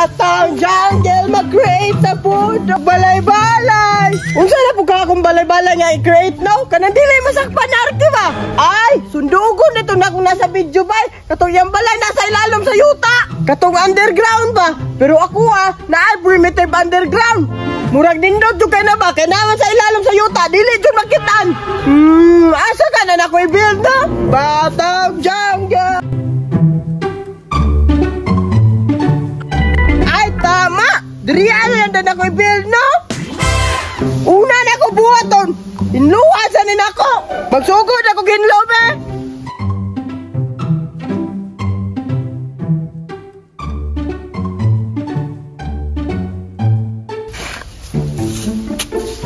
Batang jungle mag-create sa food balay-balay. Unsa na po ka akong balay-balay nga i-create no? Kanang dili masakpan na arki ba? Ay, sundugon nito na kung nasa video bay. Katong yang balay nasa ilalom sa yuta. Katong underground ba? Pero ako naay primitive underground. Murag nindot jud kay na ba? Kay naman sa ilalom sa yuta, dili jud makitan. Asa ka na nako i-build na? Batang jungle. Ay, tama! Diriya na lang ako i-build, no? Una na ako buhaton. Hinluan sa nin ako. Magsugod ako ginlo, be.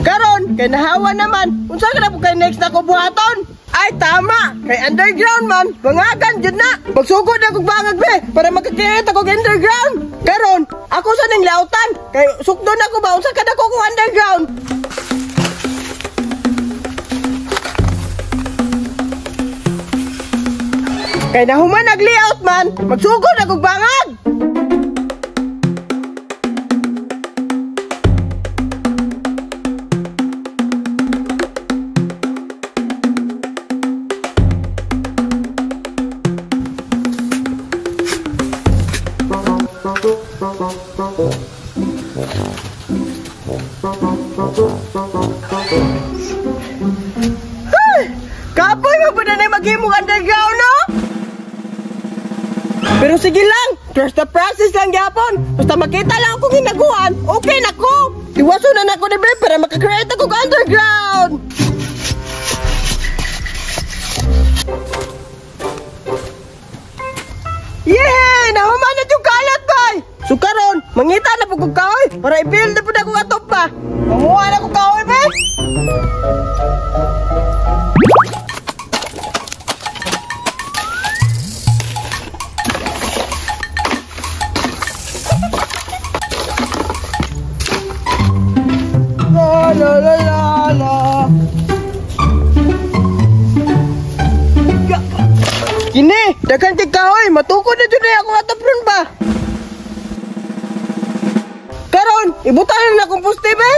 Karon, kay nahawa naman. Unsa ka na po kay next na ko buhaton? Ay, tama! Kay underground man, bangagan dyan na. Magsugod na kong bangag, be, para makakreate ako underground. Karon, ako sa ning lautan. Kay sukdon ako ba, unsa ka na ko kung underground? Kay nahuman nag-layout man, magsugod na kong bangag. Ay, kapoy mo pa na maghimong underground, no? Pero sige lang, trust the process lang gyapon. Basta makita lang akong hinaguan, okay na ko. Tiwaso na nako ni Beb para makakreate akong underground. Yehey! Nahuman na yung kalat, bay! So karon, mangita na po kong kahoy para i-build na po na akong atop pa. Manguha na kong kahoy, bay! La la la la la. Kini, daghan kay kahoy, matukod na jud na akong atop ron ba? Karon, ibutan na akong poste be.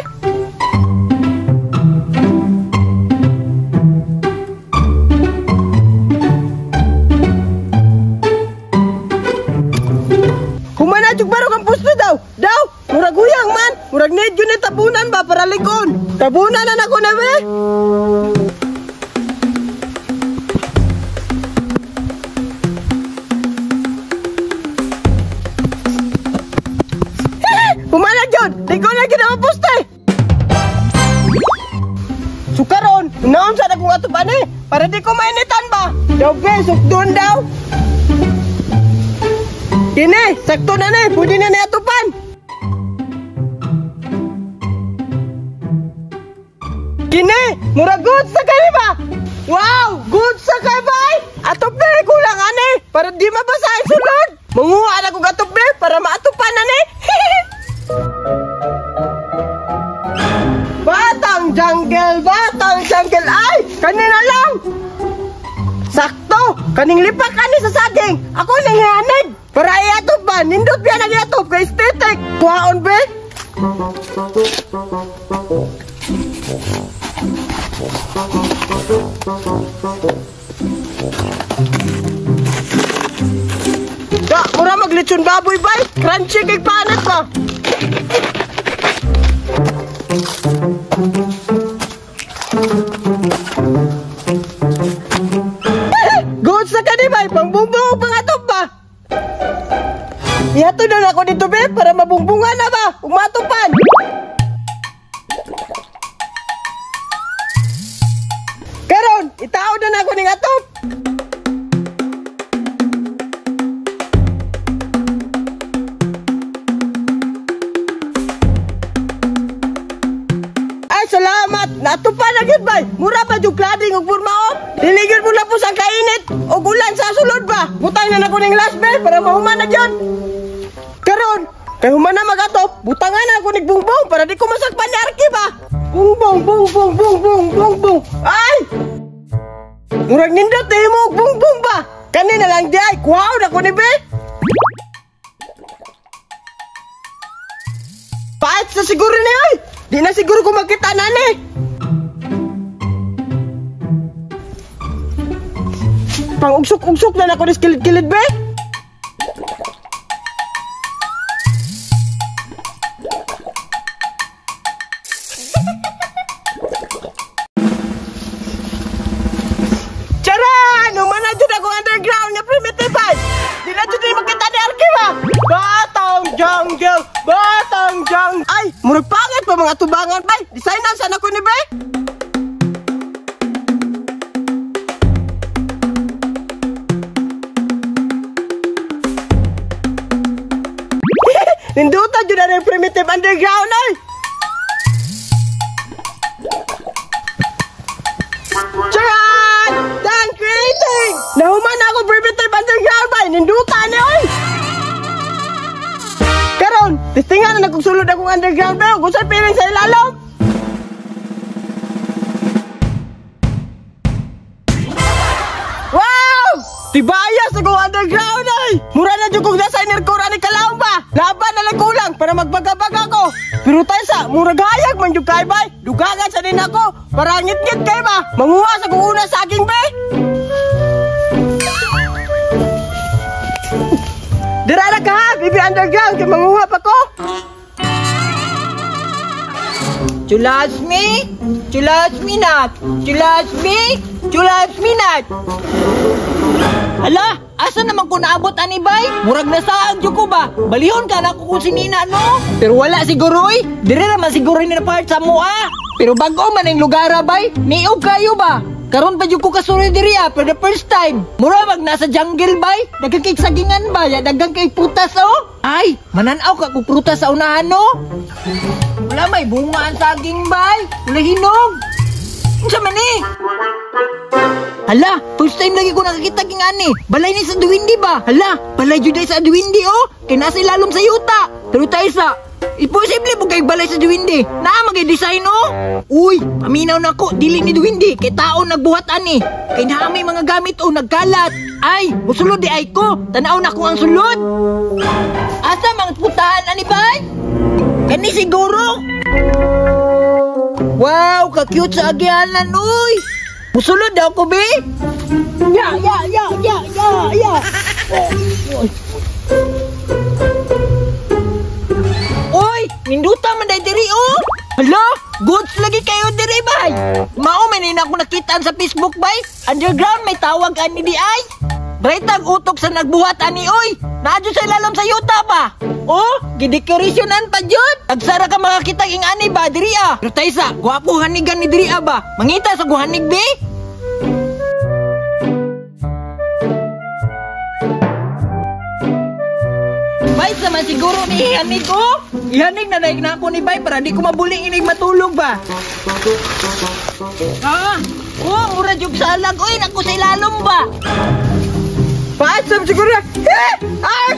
Humana jud barog ang poste daw. Daw, murag huyang man, murag need jud ni tabunan ba para likon. Tabunan na nako na be. Humana jud, likon na gid ang poste. So karon, naon sa akong atop ani para di ko mainitan ba. Daw be, sukdon daw. Kini, sakto na ni, pwede na ni atupan. Kini, murag good sa kay ba? Wow, good sa kay ba? Atop na kulang ani para di mabasa ang sulod. Manguha na kog atop be para maatupan na ni. Batang jungle, ay, kanina lang. Sakto, kaning lipak ani sa saging. Ako ning hanig para iatop ba, nindot biya nang iatop kay aesthetic. Kuhaon be. Da, mura maglechon baboy bay, crunchy kay panat ba. Good sa kani bay, pangbungbong pang atop ba. Ihato na ako dito be para mabungbungan na ba ug matupan. Karon, itaod na nako ning atop. Ay, salamat. Natupan na gyud bay. Mura pa jud cladding ug burmao. Dili gyud mo lapos ang kainit ug ulan sa sulod ba. Butang na nako ning last bell para mahuman na gyud. Karon, kay human na magatop, butangan na ako nig bungbong para di ko masakpan ni Arki ba. Bungbong, bungbong, bungbong, bungbong. Ay! Murag nindot na himo og bungbong ba. Kani na lang di ay kuhaon ako ni be. Paat sa siguro ni oy. Di na siguro ko makita na ni. Pang ugsok-ugsok na nako ni kilid-kilid be. Charan! Humana dyan akong underground nga primitive ba? Di na dyan makita ni Arky ba? Batang jungle! Batang jungle! Ay! Murag pangit pa mga tubangan bay! Designan sana ko ni bay! Ninduta dyan na rin primitive underground ay! Charan! Done creating! Nahuman ako primitive underground bay! Ninduta ni oy! Karon, testingan na nagsulod akong underground bay! Kung sa'y piling sa ilalom! Wow! Tibayas akong underground ay! Mura na dyan kong designer ko ni Kalaw ba? Laban na lang kulang para magbagabaga ko. Pero tayo sa murag hayag man yung kay bay. Dugangan sa din ako para ngit-ngit kay ba? Manguha sa kung una saging bay. Dira na ka ha, baby underground kay manguha pa ko. You loves me? You loves me not. You loves me? You loves me not. Hala, asa naman ko naabot ani bay? Murag nasaag jud ko ba? Balihon ka na ako kung sinina no? Pero wala siguro oy. Dire naman siguro ni na part sa mua. Pero bag-o man ang lugar bay. Niog kayo ba? Karon pa jud ko kasuroy diri ah, for the first time. Mura mag nasa jungle bay. Daghang kay sagingan ba? Ya daghang kay prutas oh. Ay, mananaw ka kog prutas sa unahan no. Wala may bunga ang saging bay. Wala hinog. Unsa man ni? Hala, first time lagi ko nakakita king ani. Balay ni sa Duwindi ba? Hala, balay jud sa Duwindi oh. Kay nasa ilalom sa yuta. Pero tayo sa imposible mo kay balay sa Duwindi. Naa magay design oh. Uy, paminaw na ko dili ni Duwindi kay tao nagbuhat ani. Kay naa may mga gamit oh nagkalat. Ay, musulod di ay ko. Tan-aw na ko ang sulod. Asa mang putahan ani bay? Kani siguro. Wow, ka-cute sa agianan uy. Musulod daw ko be. Ya ya ya ya ya ya. Oy, ninduta man day diri oh. Hala, goods lagi kayo diri bay. Mao man ni ako nakitaan sa Facebook bay. Underground may tawag ani di ay. Brightag utok sa nagbuhat ani oy. Naa jud sa ilalom sa yuta ba? Oh, gidekorasyunan pa jud. Agsara ka makakita ing ani ba diri ah. Pero taysa, gwapo hanigan ni diri ah ba. Mangita sa guhanig be. Bay sama siguro ni ihanig oh. Ihanig na daig na ako ni bay para di ko mabuling inig matulog ba. Ah, oh, mura jud salag oy nako sa ilalom ba. Paat sa siguro na. Eh! Ay!